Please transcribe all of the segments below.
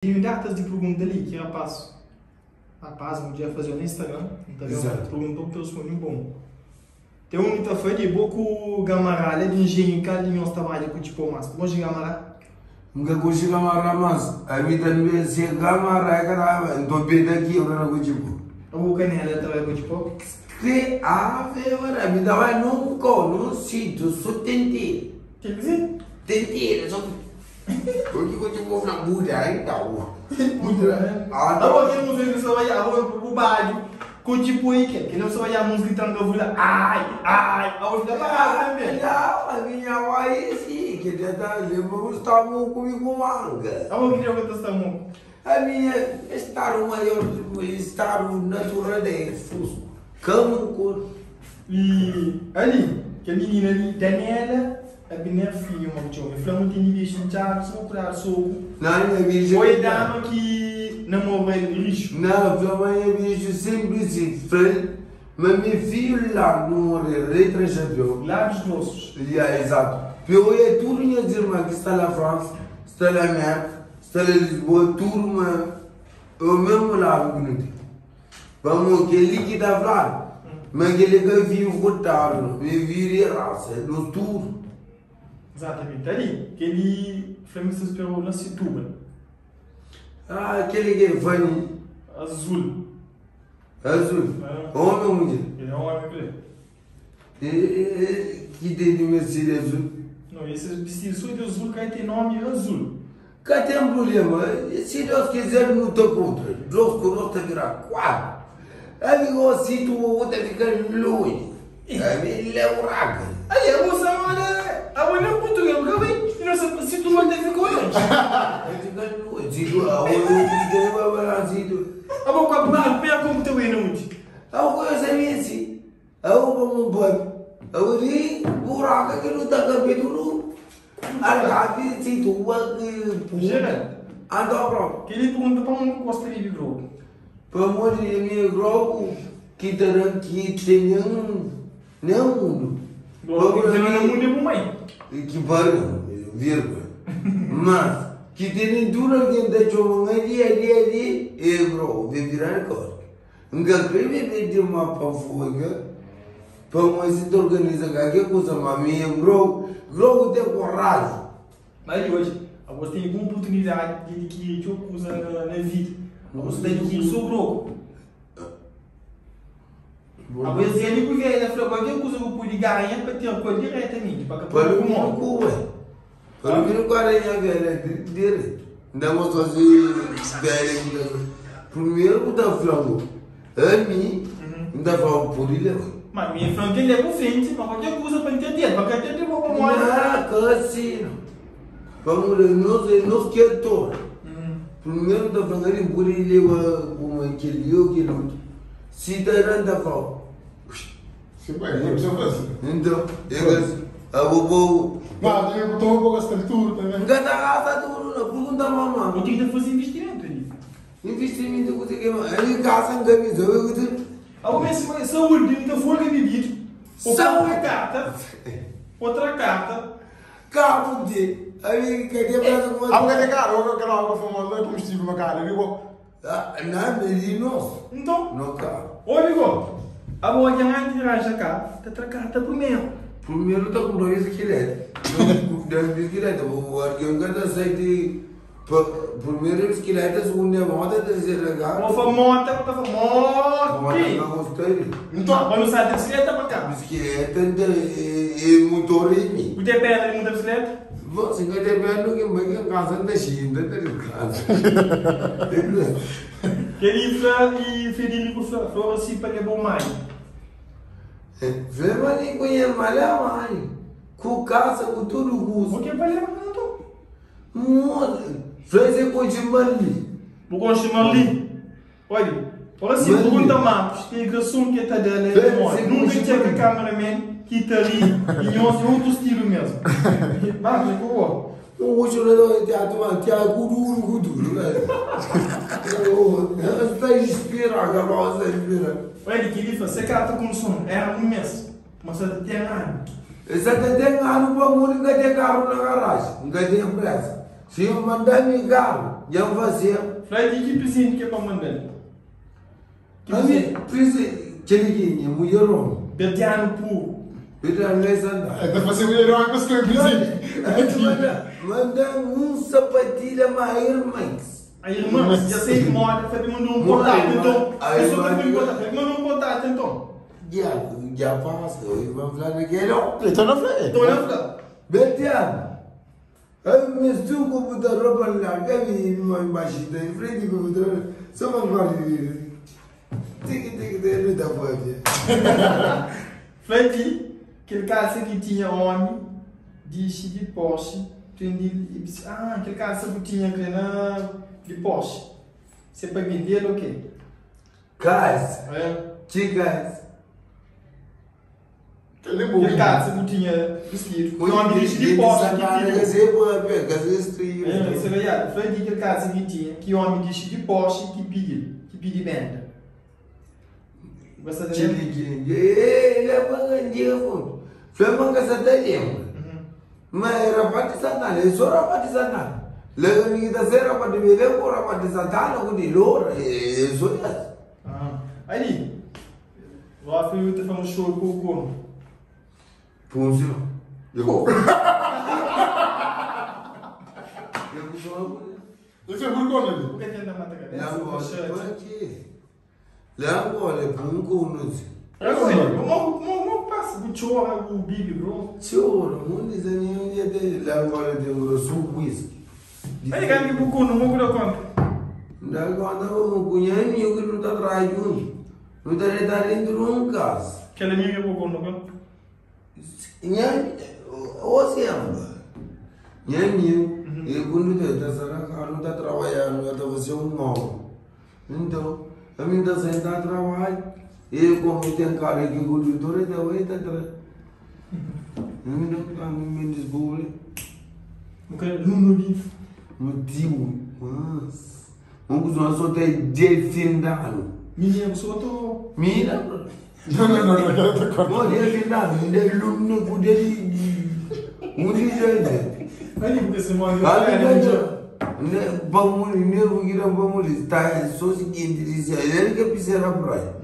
Tenho datas di pergunta li ki rapaz, rapaz, mudjer faze na Instagram, N ta ben pergunta pa responde un pa un. Ten un ki ta fla di bo ku Gamará la di Engenho kal di nhos ta badja ku Txipô mas? Bu konxe Gamará? N ka konxe Gamará mas ami tanbe se Gamará e ka ta N ta beta kebra na ku Txipô. Abo Kanela ta bai ku Txipô? Kre ave Maria ami ta bai nun kau nun sitiu so tentera. Ke ki? Tentera so. Oki ku txuba fla buda ai tau. Buda. Abo kel música ki sta bai abo bu badu ku txipu i kel kel sta bai a música ki ta fla ai ai abo fika paradu tanbe. Ya ma minha mãe si ke dia ta lembra bu sta moku mi ku manga. Abo ki dia ku ta sta moku? A minha estado maior estado natural é fusco. Kamu ku. I ali kel minina ali Daniela. Abner fidju ma bu txoma. E fla mu tene bixu ntxadu sima kudadu soku. Na nha bixu. Oi dama ki namora el rixu. Na fla ma nha bixu senpri si fla-l ma mi fidju la nu more rei tra xapeu. Lábios grossos. Ya exato. Pio oia tudu nhas irman ki sta la França, sta la Merka, sta la Lisboa tudu ma é o mesmu ladu ki nu ten. Pamodi kel-li ki ta fladu ma kel-li ka vive furtadu, ma e vive di rasa, nos tudu. Exatamente. Ali, kel-li fla mi sta spera-u na Setúbal. Ah, kel-li ki é Fanny. Azul. Azul? Ah. Homi ou mudjer? El é homi kel-li. Ki ten di vestidu azul? Não, esse vestido só de azul ka ten nomi azul. Ka ten problema, si Deus kizer nu ta kontra, dos ku dos ta bira kuatru. Ami gosi tu bu ta fika lonji, ami leu raga. Ai, abo sa manda, abo nem português bu ka bai, e no sa si tu ta fika lonji. Ta fika lonji, abo nu ta bai la si tu. Abo kua primeru como ta bai na undi? Abo ku sabia si. Agu pa mu bai agu di buraka ki nu ta kabe tudu algabi si tuba ki Jeral, Anto propi. Kel-li pergunta pamodi bu gosta di bebe grogu? Pamodi ami é grogu ki ta da ki ten nen nen mundu. Grogu ki ten na mundu é bu mai. Ki pariu, virgula. Mas ki tene tudu algen ta txoma-m ali ali ali é grogu, bebida alkólika. N ka kre bebe dima pa folga pamodi si ta organiza kalker kuza ma mi é grogu, grogu ten koraji. Mas di oji, abos tene bon oportunidadi di adikiri txeu kuza na vida. Abos ta adikiri so grogu. Abos es ali ku velha fla kualker kuza ku pudi ganha pa ter ku el diretamenti, pa ka pudi ku mon. Pa mi nu guarda nha velha diretu. N ta mostra si velha ki ta fla. Primeru bu ta fla bu, ami N ta fla bu pudi leba. Ma mi fla N leba bu frenti pa kualker kuza pa N ter djel, pa ka ter di bo pamodi. Na ka si no. Pamodi nos é nos ki ator. Primeru N ta fla nha bu pudi leba bu mai kel li o kel otu. Si ta da N ta fla. Se bai, não precisa fazer. Então, eu gosto. Abo bo. Mas eu tô vou gastar tudo também. Nka ta gasta tudo, não. Pergunta a mamãe. Bu ten ki ta faze investimentu ali. Investimento ku que mano. Ali casa em camisa, eu que Abo meste ma saúde, di ta folga bebido. Saúde. Outra carta. Outra carta. Cabo de. Ali cadê pra com Água de cara, água aquela água famosa, não é combustível, mas cara, digo. Ah, não, mas nós. Então, Não carro. ô amigo, abo algen antis di ranja ka, ta tra karta primeru. Primeiro ta comprar bicicleta. Da bicicleta, o alguém que ta sai de primeiro bicicleta, segundo é moto, terceiro é carro. Bo fla mota, bo ta fla Moto moti. não gostei. Então, pa nu salta bicicleta pa ka. Bicicleta é motor em mim. Bu ten pena di monta bicicleta? Bom, se nka ten pena que mãe que casa não xinta tá de casa. Kel-li fla i Federico fla, fla Oracy pa leba-u mai. Vê mani ku nha malha mani, ku casa ku tudo kuza. O ke pa leba nton? Moça, fla se konxe Marli. Bu konxe Marli? Olha, Oracy Marli. pergunta Marcos, ki grason ke ta da la Fla é se modi? Nunka konxe txeka Marli. cameraman ki ta ri i nhos é otu stilu mesmu. Marcos, ku bo. Un gosto na dor teatro ma teatro ku duro ku duro. Sta inspira, acabou sta inspira. Olha ki li fla, se carta kumson era un mes, ma sa ta ten anu. Sa ta ten anu pamodi N ka ten karu na garaji, N ka ten presa. Si N manda mi karu. Dja N fazê. Fla di ki prizenti ki é pa manda-l. Ki Ami, prizenti? prizenti, kel ki nha mudjer omi. Berdianu puru. Berdianu la é Santana. El ta fazê mudjer omi pa skrebe prizenti. Manda-m un sapatilha ma irmãs. A irmã dja sai di moda, fla pa manda un portátil nton. Pessoa ta fla portátil, fla pa manda un portátil nton. Dja, dja pasa, irmã fla na kel ó. Torna fla, eh. Torna fla. Berdianu. Ami mesti un computador pa larga mi imagem da em frente do computador só pa guarda di tiki tiki tiki nu ta papia. Fla di kel kalsa ki tinha omi dixi di Porsche prendil e bisi ah kel kalsa bu tinha kre na di Porsche se pa bendel o ke? Kalsa? É. Ki kalsa? Kel kalsa bu tinha bistidu. Ki omi dixi di Porsche ki pidi-l. Fla di kel kalsa ki tinha, ki omi dixi di Porsche ki pidi-l, ki pidi benda. Bu sa ta lembra? Fla ma ka sa ta lembra. Ma é rapati Santana, é só rapati Santana. La mi ta ser rapati Belém ku rapati Santana ku di Loura, é só es. Aí, Gosi bu ta fla un show ku komu? Punzi no. Eu Eu sou Eu sou burro ali. Bu ka tenta mata kabesa? Lá aqui. Lá agora, pum com nós. Mo passa, bu txora, bu bibi grosso. Txora, mundo desanima e até lá agora tem grosso whisky. Aí kan ki bu kunu, mo ku da konta? Da konta bu kunha amigu ki nu ta traha juntu. Nu ta deta dentru di un kasa. Kel amigu ki bu kunu ku el? Nha ô sempri nha amigu e ku nu ta sta na kasa nu ta trabadja nu ta fase un obra. Nton ami N ta senta trabadja e komu ten kara ki kondutor e ta bai e ta tra. Ami N ben diskubri. Bu ka alunu di. Motivu, mas un kusa so ta defendanu. Minina bu so to. Minina. Não, não, não, não, quero te Mo defendanu, nde alumnu ku de un di gente. Ali bu ka se modi. Ne pa muri, nervu ki da pa muri, ta so siguiente di se, el ke pisa na praia.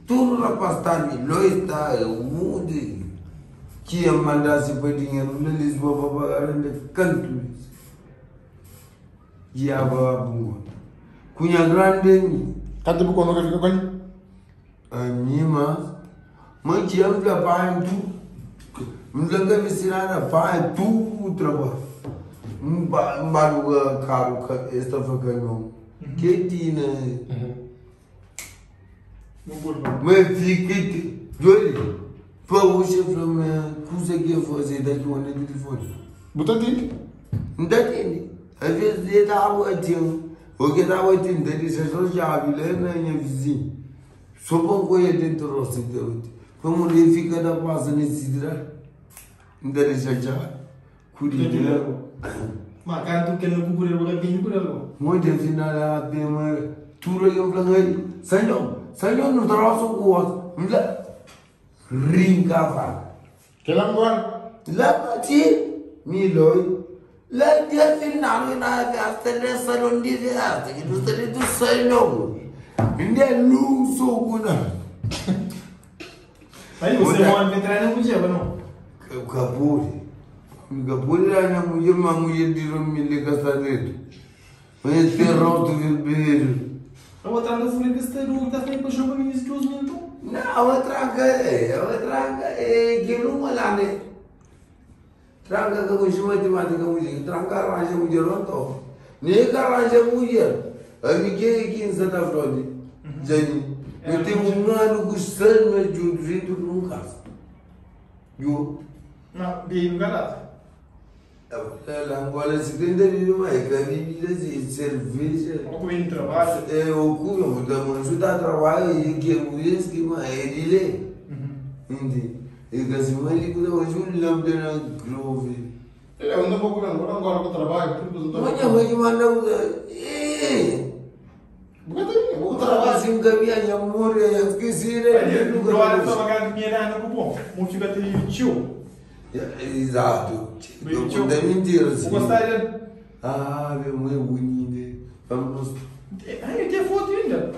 Tudu rapaz ta li, Lois ta, mundi. Ki e mandasi pa dinheru na Lisboa pa paga renda kantu mis. Diaba bungo. Ku nha grandi ami. Kantu bu kono ka fika ku el? Ami mas. Ma ki N fla panha tu. N fla N ka misti nada panha tudu trabadju. N ba luga karu es ta fla kamion. Ke tina. Ma el fika te djobe pa oxi el fla ma kuza ki el faze el ta txoma na tilifoni. Bu ta ntende? N ta ntende. Aves el ta baten, o ki el ta baten, N ta dexa so xavi la na nha vizinhu. So pa N koi el dentu rostu el ta bate. Pamodi el fika ta pasa na sidra, N ta dexa xavi ku dinheru. Ma kantu kel na ku kudel bu ka tene kudel bo. Monti afinal la tem ma tudu algen fla ngai sanjon sanjon nu trosa ku os N fla rinka faka. Kel angora. La ti mi loi la dia final ki na festa ne salon di festa ki nu sta dentu salon N da lun soku na. Aí você mora que entrar na mulher, não? Ka pode. Ka pode lá na mulher, mas a mulher de homem ka sta dentro. Mas tem rosto vermelho. Eu vou entrar na folha que está do tá feio para jogar ministro de 12 mil então. Não, a tranca é, a tranca é que não lá né. Tranca que com matemática mulher, tranca arranja mulher não tô. Nem que arranja mulher. A mim que é que em Santa Flórida. Jani, eu tenho um ano com sangue junto dentro de um casa. Eu Não, bem no galato. Ela Angola se prende de uma é que a bebida se cerveja. Ou com trabalho. É o cu, eu vou ajudar a trabalhar e que mulheres que uma é dile. Entende? E que se mãe liga hoje um lambda na grove. É, eu não vou comer agora, agora com o trabalho, tudo não Mas a mãe manda eh. Bukan tem, vou trabalho. Assim caminha amor, eu esqueci, né? Agora eu tô pagando dinheiro na cupom. Vou ficar te tio. Exato. Não é mentira, Vou gostar de. Ah, meu mãe é bonita. Vamos. Ai, tem foto ainda.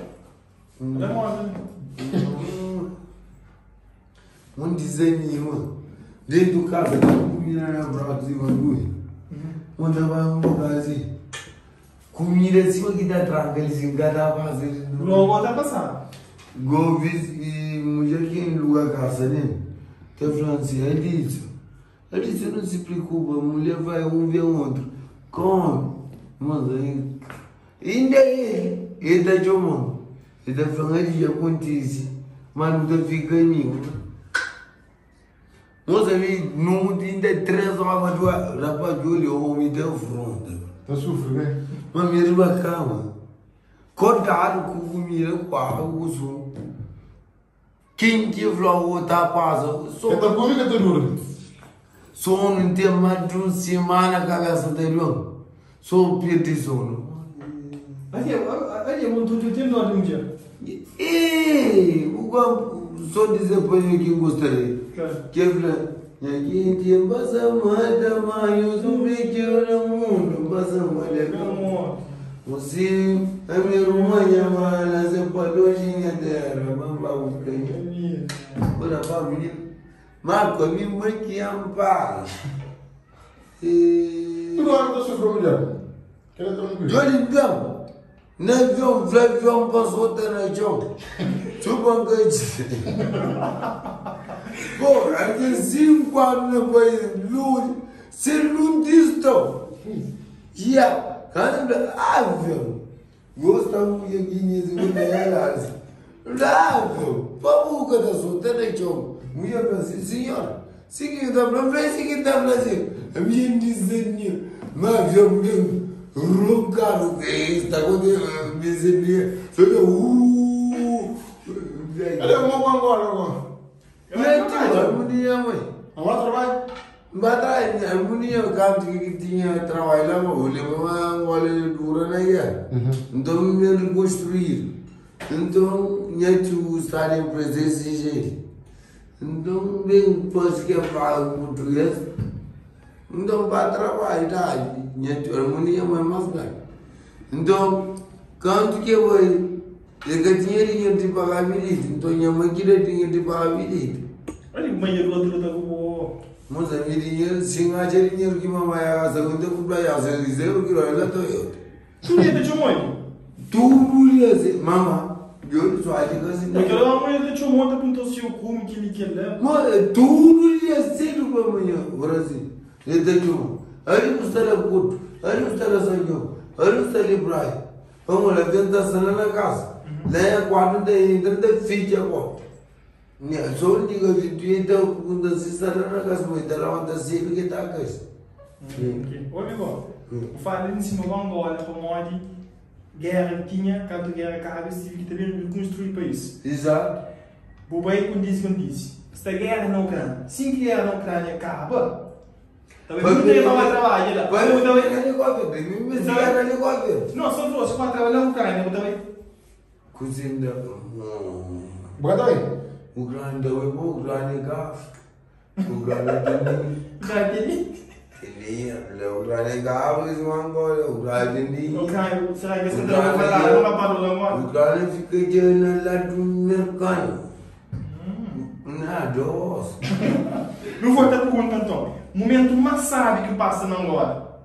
Olha a moda. Um desanima. Dentro de casa, comida na prato e bagulho. Quando vai um lugar assim. Comida assim que dá tranca, eles enganam a fazer. Logo tá passando. Govis e mulher que em lugar casa, né? Tá falando assim, Elísio. Elísio não se preocupa, mulher vai um ver outro. Come. Mas aí. Ainda ele, ele tá chamando. Ele tá falando, ele já acontece. Mas não tá ficando nenhum. Moça, ali, não ainda 3 horas, rapaz, olha, o homem da fronte. Tá sofrendo, né? Mas me riba cama. Cortado com comida, com água, com som. Quem que falou, tá passa. Só tá comigo que tá duro. Sono não tem mais de uma semana a cabeça tá longa. Só perdi sono. Ali, eu tô tendo dor de um dia. E o só dizer para ele que gostaria. Que eu falei, que passa manda mãe, eu que eu no mundo, passa manda. Você, a minha irmã, mala, se palojinha dela, mamba o canho. Ora, família, Marco, a minha mãe que ampara. Tudo hora tá sofrendo, mulher. Quero tranquilo. Joli então, na avião, avião passou até na chão. Chupangaji. Pô, aqui 5 anos na país, luz, se não disto. Yeah, cara, avião. Gosta muito aqui nesse lugar. Avião, papo da solta na chão. Mulher assim, senhor, se da pra se da pra assim. A minha desenho, mas avião mesmo. Roncado que está acontecendo, me dizendo, só que Ele é um bom agora, agora. Harmonia, mãe. Agora trabalho? Mas harmonia, canto que tinha trabalho lá, mas olha, mas olha, dura na guerra. Então, me reconstruir. Então, minha tio está em presença jeito. Então, bem, posso que eu falo português. Então, para trabalhar, tá? Minha tio, harmonia, mas mais bem. Então, quanto que eu vou, eu tinha dinheiro de pagar bilhete, então minha mãe queria dinheiro de pagar bilhete. Olha, mãe, eu outro tá com Moça, minha dinheiro, sem achar dinheiro que mamãe a segunda comprar a zero que ela Toyota. Tu ia te chamar? Tudo ia ser, mama, eu só acho que assim. Aquela mãe te chamou, tá perguntou se eu como que ele quer lá. Mas tudo ia ser para amanhã, Brasil. Ele tá chamando. Ali custa lá curto, ali custa lá sangue, ali custa ali praia. Vamos lá, tenta sanar na casa. Lá é quarto da entra da ficha agora. Só digo que tu entra quando se está na casa, mas tá lá onde se que tá casa. Ô, amigo, eu falei em cima da Angola, para onde guerra tinha, quando guerra acaba, se tive que também reconstruir o país. Exato. Bubai quando disse, quando disse, se a guerra na Ucrânia, se a guerra na Ucrânia acaba, também não tem mais trabalho lá. Vai vai helicóptero, me guerra helicóptero. Não, só trouxe para trabalhar na Ucrânia, também. Cozinha. Bota aí. Ucrânia, Ucrânia, gás. Ucrânia tem. Tem. Ucrânia gás, Angola, Ucrânia tem. Ucrânia, será que você trabalha lá? Não vai para o Angola? Ucrânia fica de lá do mercado. Nada. Não vou te perguntar então. Momento mais sabe que passa na Angola.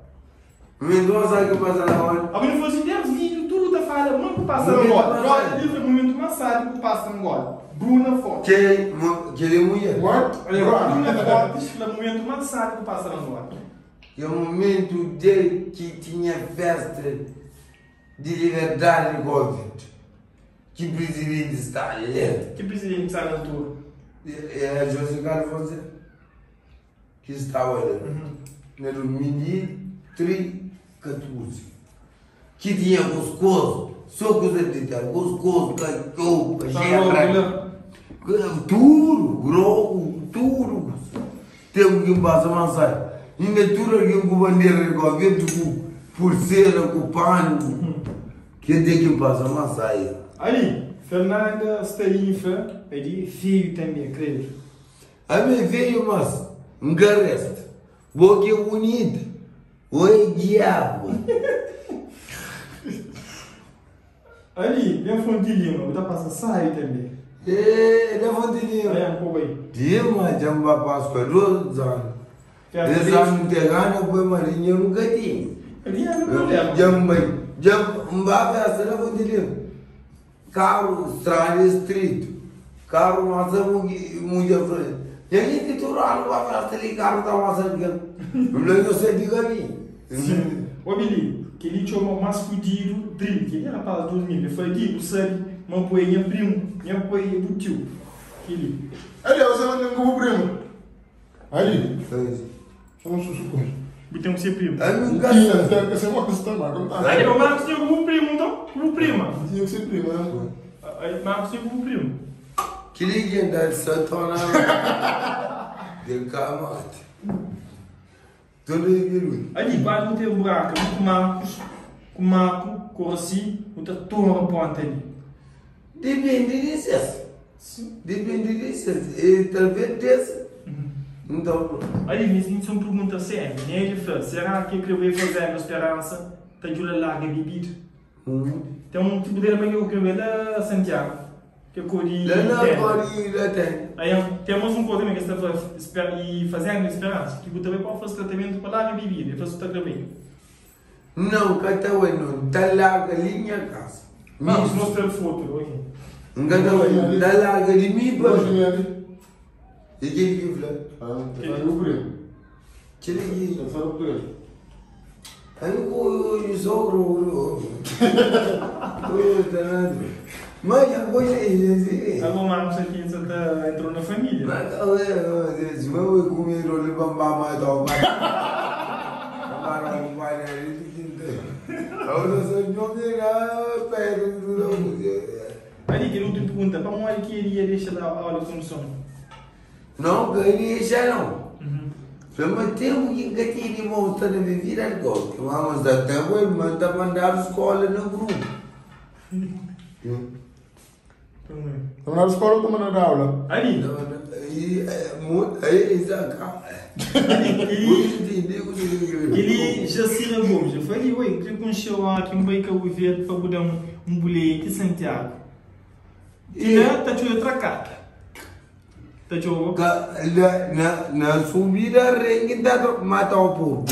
Momento mais sabe que passa na Angola. Alguém não falou assim, Deus, vídeo, tudo tá falando, não que passa na Angola. Olha, livro, momento mais sabe que passa na Angola. Bruna Forte. Que é mulher? What? Olha, Bruna Forte, o momento mais sabe que passa na Angola. Que é o momento de que tinha festa de liberdade Covid. Que presidente está ali? Que presidente está na altura? É José Carlos Fonseca. Que estava ali. Era 2014. Que tinha cuscuz, só coisa de ter, cuscuz, cachorro, gerra. Tudo, grogo, tudo. Tem que passar mais. Ainda tudo aqui com bandeira de governo, com pulseira, com pano. Que tem que passar mais aí. Aí, Fernanda Starinfa, é de filho também, creio. A mim veio, mas, um resto. Boca é bonita. Oi diabu. Ali, ben Fonte Lima, bu ta pasa sabi tanbe. Ê, na Fonte Lima. Aí, pô, bai. Dima dja N ba Páscoa 2 anu. Festa Des anu N ten gana poi ma dinheru N ka tene. Dinheru é problema. Dja N bai, dja N ba festa na Fonte Lima. Karu, strada é stritu. Karu masa mudjer fla, Nha niti tudu anu ba festa li, karu ta masa algen. N fla, Nho sai di kaminhu. Sim. Obi li, kel-li txoma más fudidu drill. Kel-li rapaz 2000, el fla, Di, bu sabe ma bu é nha primu, nha pai é bu tiu. Kel-li. Ali, você manda-m ku bu primu. Ali. Chama susu com Bu ten ku se primu. Ami N ka Tinha, sabe. tem que ser uma coisa também, como tá? Ali, o Marcos tinha ku bu primu, nton? Ku bu prima. Tinha que ser prima, né? Aí, Marcos tinha ku bu primu. Kel-li dja N da di satona Del ka mate. Toda kel Ali, quase bu ten buraka, bu ku Marcos, ku Marco, Coraci, bu ta toma ponta ali. Depende di ses. Depende di ses. E talvez des. Então, Ali, mi mi un pergunta séria. Nelly fla, será ki kre bai fazendo Esperança ta djuda larga bebida? Tem um tipo dele pa que eu kre lá Santiago, que é cor de lá na terra. pode lá tem. Aí temos um coisa também que está e fazendo Esperança, que também pode fazer tratamento para larga bebida, e fazer o tratamento. Não, cata ué não. Tá larga ali minha casa. Vamos mostrar foto, ok. Cata ué, tá larga de mim para. Gosto de ali. E que que fla? Ah, tá o primo. Tira aqui. Tá só o primo. Aí o sogro, o danado. Mas a coisa é assim. Alô, Marcos aqui você entrou na família. Mas olha, se eu comer o bambam mais do Ali que ele último pergunta, para onde que ele ia deixar a aula de condução? Não, ganhei já não. Mas tempo que que tinha volta na minha vida agora. Vamos até o manda mandar escola no grupo. Tá na escola ou tá na aula? Ali, E aí, Isaac. ele Jacira Gomes, eu falei, oi, queria conhecer lá aqui um bem Cabo Verde para dar um bilhete em Santiago. E lá tá te outra carta. Tá te outra. Na subida rengue da mata o porco.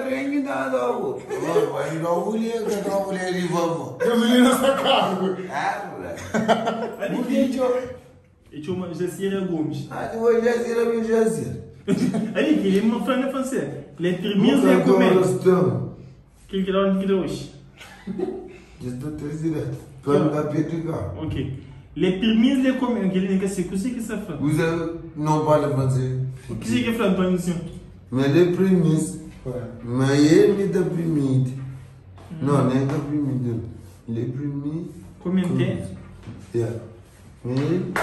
Rengue da o Vai dar o mulher que tá mulher de vovó. Gasolina sacado. Ali, e tinha uma Jacira Gomes. Ah, tu vai Jacira, meu Jacira. Ali, que ele é uma franga francesa. Ele é permiso de comer. Que ele quer que deu hoje. Estou direto. Quando dá cá. Ok. Les permis de comer, que ele nem quer ser, o que que ça fait? Você não fala francês. O que que é Antônio assim? Mas ele é permis. Mas ele me dá permis. Não, nem dá permis. Ele é permis. Comentei. Yeah. Mas ele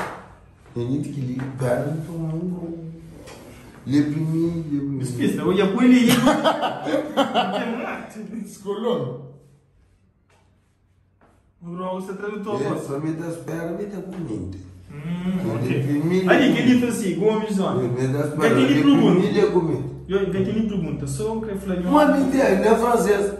ele que ele perde todo mundo. Ele é permis, ele é permis. Despista, eu ia pôr ele. Escolhou. Bro, você tradutor. É, só me dá espera, me dá comida. Ok. Ali, que ele fala assim, Gomes, olha. Me dá espera, Aquele pergunta. ele é comida. Eu aquele pergunta, só que falei. Uma mentira, ele é francês.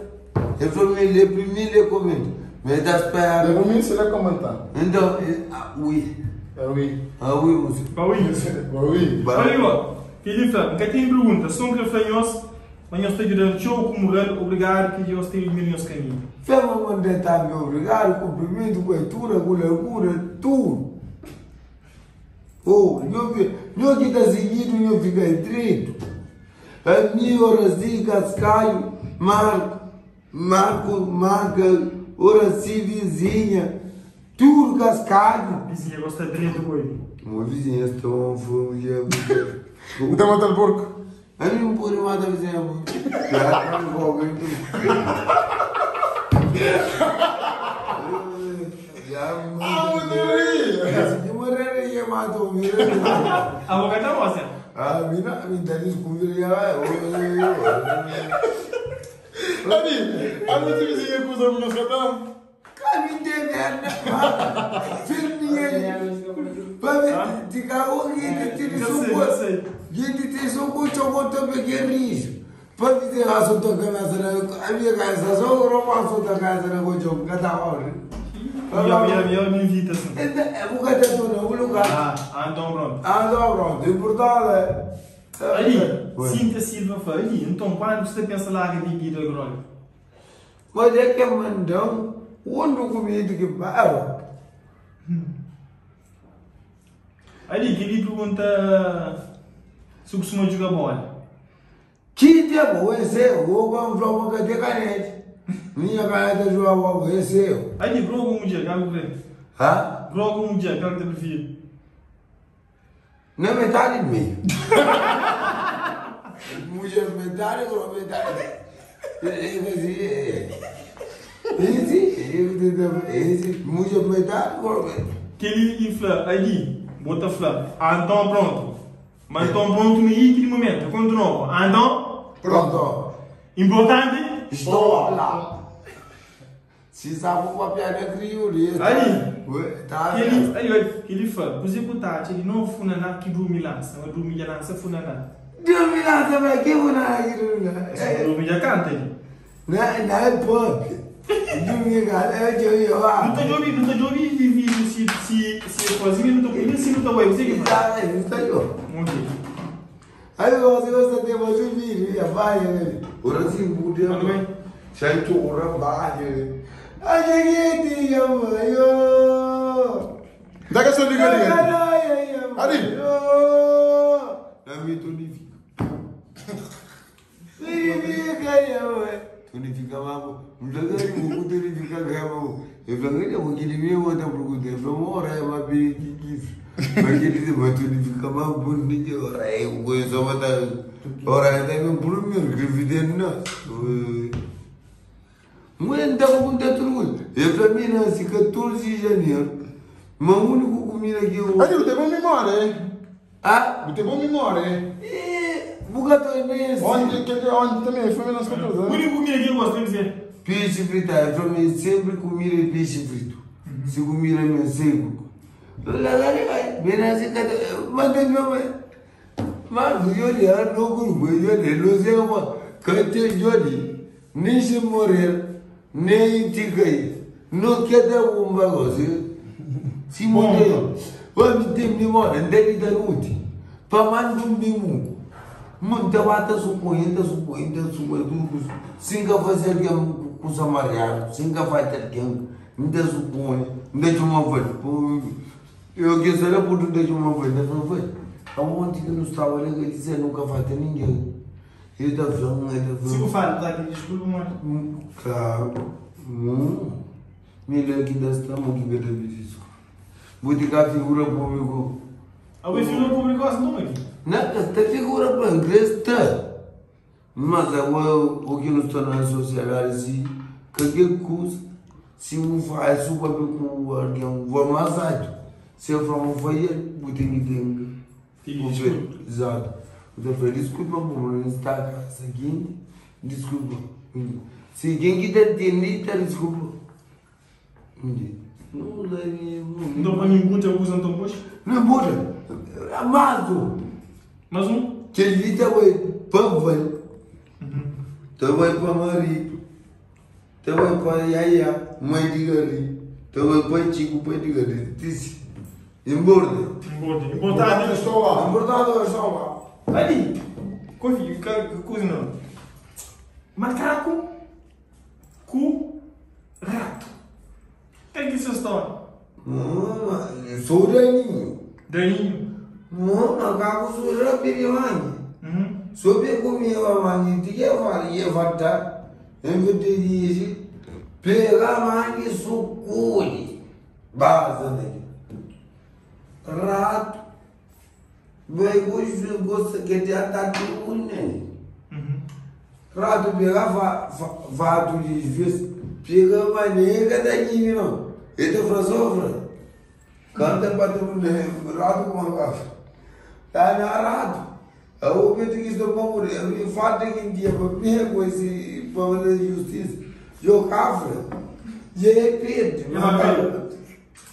Ele falou, ele é permis, ele é comida. Me dá espera. É o se ele comentar. Então, ah, oui. É oui. Ah, oui, monsieur. Bah oui. É oui. Olha, ó. Ele fala, que tem pergunta, só que falei, mas eu estou ajudando show com moral, obrigado que Deus tenha iluminado os caminhos. Fema mandar meu obrigado, cumprimento, coitura, com loucura, tudo. Oh, eu que está seguindo, eu fica direito. A minha Horaci, Cascaio, Marco, Marco, Marca, Horaci, vizinha, tudo Cascaio. Vizinha gosta direito hoje. Meu vizinha, estou um dia. Então mata o porco. A mim não pode matar a vizinha. Já não vou Ah, morreria! Morreria, matou, A boca tá boa, Ah, mina, me dá desculpa, já vai. Ali, a minha vizinha acusa-me na sua Cá A mim tem merda. Firminha. Pa ti cago que te Já sei, já sei. Gente tem só com chocoto pequeno rijo. Pa me ter razão tua cabeça na a minha cabeça só o romance da cabeça na coisa cada hora. Melhor, me invita assim. É o que te tô no lugar. Ah, então pronto. Ah, não, pronto, importante é. Ali, Cinta Silva fala, ali, então quando você pensa lá que bebida agora? Mas é que mandão, onde o comido que para. Ali, que ele pergunta se costuma jogar bola. Que tempo esse é? O vamos jogar com a caneta. Minha caneta joga com esse é. Ali, joga um dia, qual que é? Hã? Joga um dia, qual que você prefere? Na metade de meio. Mulher metade, com metade. Esse, mulher metade, com metade. Que ele infla, ali, bota fla. Ah, então pronto. Mas então pronto no aquele momento, quando novo. Ah, então, Pronto. importante. Estou lá. Se sabe o papel é crioulo. Ali. Tá. Que ele, ali, olha, que ele fala, você botar, ele não funaná que dorme lança, mas dorme já lança funaná. Dorme lá, também, que funaná que dorme lá. Dorme já canta ele. Na é punk. Dorme lá, é de eu lá. Não tá jovem, não tá jovem de vídeo se sozinho, não tá comigo, se não tá ué, você que faz. Tá, não tá eu. Ok. Aí você gosta de fazer vídeo, ya vai, né? Ora sim, budia. Sai tu ora vai. A gente ya vai. Dá que essa liga ali. Ali. Na minha tonifica. Tonifica, ya vai. Tonifica mamo. Mdagari muku tonifica gama. Eu falei, eu vou querer me outra pergunta. Eu falei, ora é uma bem que Mas ele disse, mas tonifica mamo, bonito. Ora é o coisa só tá. Ora é também por mim, que vida não. Mas não estava com tanto orgulho. Eu falei, nasci 14 de janeiro. Mas o único comida que eu. Ali, você tem boa memória, hein? Ah? Você tem boa memória, hein? E. Bugato imenso. Onde, onde também? Foi menos 14 O anos. único comida que eu gosto, tem que dizer. Peixe frito, eu falei, sempre comida peixe frito. Se comida é seco. Mas eu olhei, não grupo, eu olhei, não sei como. Cante eu nem se morrer, nem te cair. Não quer dar um bagulho. Se morrer, vai me ter memória, deve dar útil. Para mais um mesmo. Muita bata supondo, supondo, supondo, sem fazer que com samariano, sem fazer que não supõe, não deixa uma vez. Eu que sei lá por não deixa uma vez, não foi. Há um monte que não estava ali que dizia nunca faz ninguém. Ele está falando, ele está Se eu falando. falo, tá aqui, desculpa, mano. Claro. Melhor que nós estamos aqui cada vez. Vou ter que a figura pública. A minha figura pública não aqui. Não, esta figura pública está. Mas agora o que nos torna a sociedade, se qualquer coisa, se eu faço o papel com alguém, vou mais alto. Se eu for um fazer, vou ter que ter. Desculpa. Exato. Eu falei, desculpa, por não estar seguinte, desculpa. Se quem quiser entender, tá desculpa. Não, não, Então, para mim, muito eu uso então, pois. não, bora. Amazo. Mais um? Que ele vai para velho. Também para marido. Também para yaya, mãe de gari. Também para chico, pai de gari. Disse. Emborda. Importante. Importante. Estou lá. Embordado é só lá. Ali. Confio, que coisa não. Macaco com rato. Tem que ser história. Não, sou daninho. Daninho. Não, macaco sou rápido, Uhum. Sobe comigo, mãe, te que faria faltar. Eu te disse, pega mãe, sucuri. Basa dele. Rato. Vai gosto que te ataque né? Uhum. Rato pega fato de vez, pega maneira daqui, não. Ele tá sofre. Canta para tu, rato com a Tá na rato. Eu penso que estou para morrer. Eu falta que dia para mim com esse problema de justiça. Eu cafre. Dja é perde. Dja ba perde.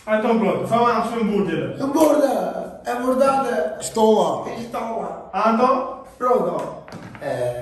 Ah, então pronto, falamos sobre hambúrguer. Hambúrguer, é verdade. Estou lá. Estou lá. Ah, então? Pronto. É.